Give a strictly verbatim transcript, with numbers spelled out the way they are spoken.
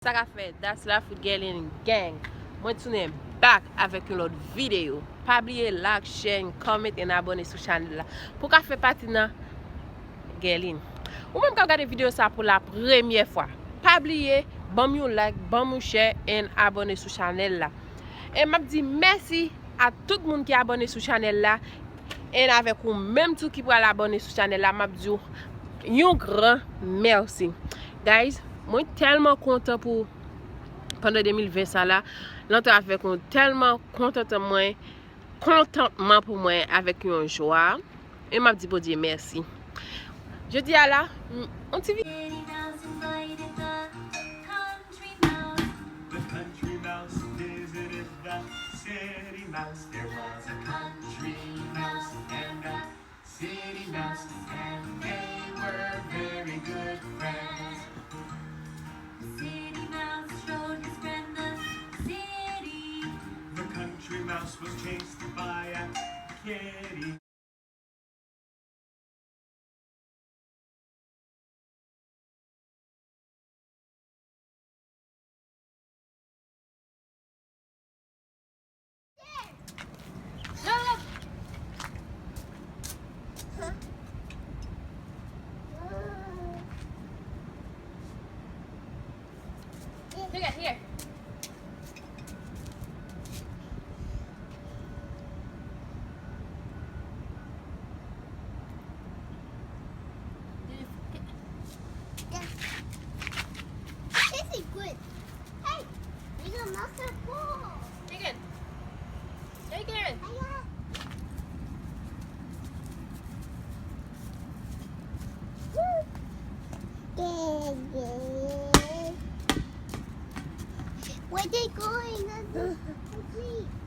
Sa k ap fèt, that's Life with Guerline Gang. Mwen tounen back avèk yon lòt videyo. Pa bliye like, share, and comment, and abòne sou chanèl la pou w ka fè pati nan Guerline. Ou menm k ap gade videyo sa pou la premyè fwa, pa bliye ban m yon like, ban m yon share, and abòne sou chanèl la. E m ap di mèsi a tout moun ki abòne sou chanèl la. And avèk ou menm tou ki pral abòne sou chanèl la, m ap di w yon gran mèsi. Guys, mwen tèlman kontan pou pandan de mil ven sa la, l antre avèk yon tèlman kontantan mwen, kontantman pou mwen avèk yon jwa. E m ap di Bondye mèsi. Jodi a la, m, on ti vi- City Mouse invited the country mouse. The country mouse visited the city mouse. There was a country mouse and a city mouse, and they were very good friends. The city mouse showed his friend the city. The country mouse was chased by a kitty. Look at here. This is good. Hey, you got mouth and ball. Take it. Take it. Where they going? Let's go.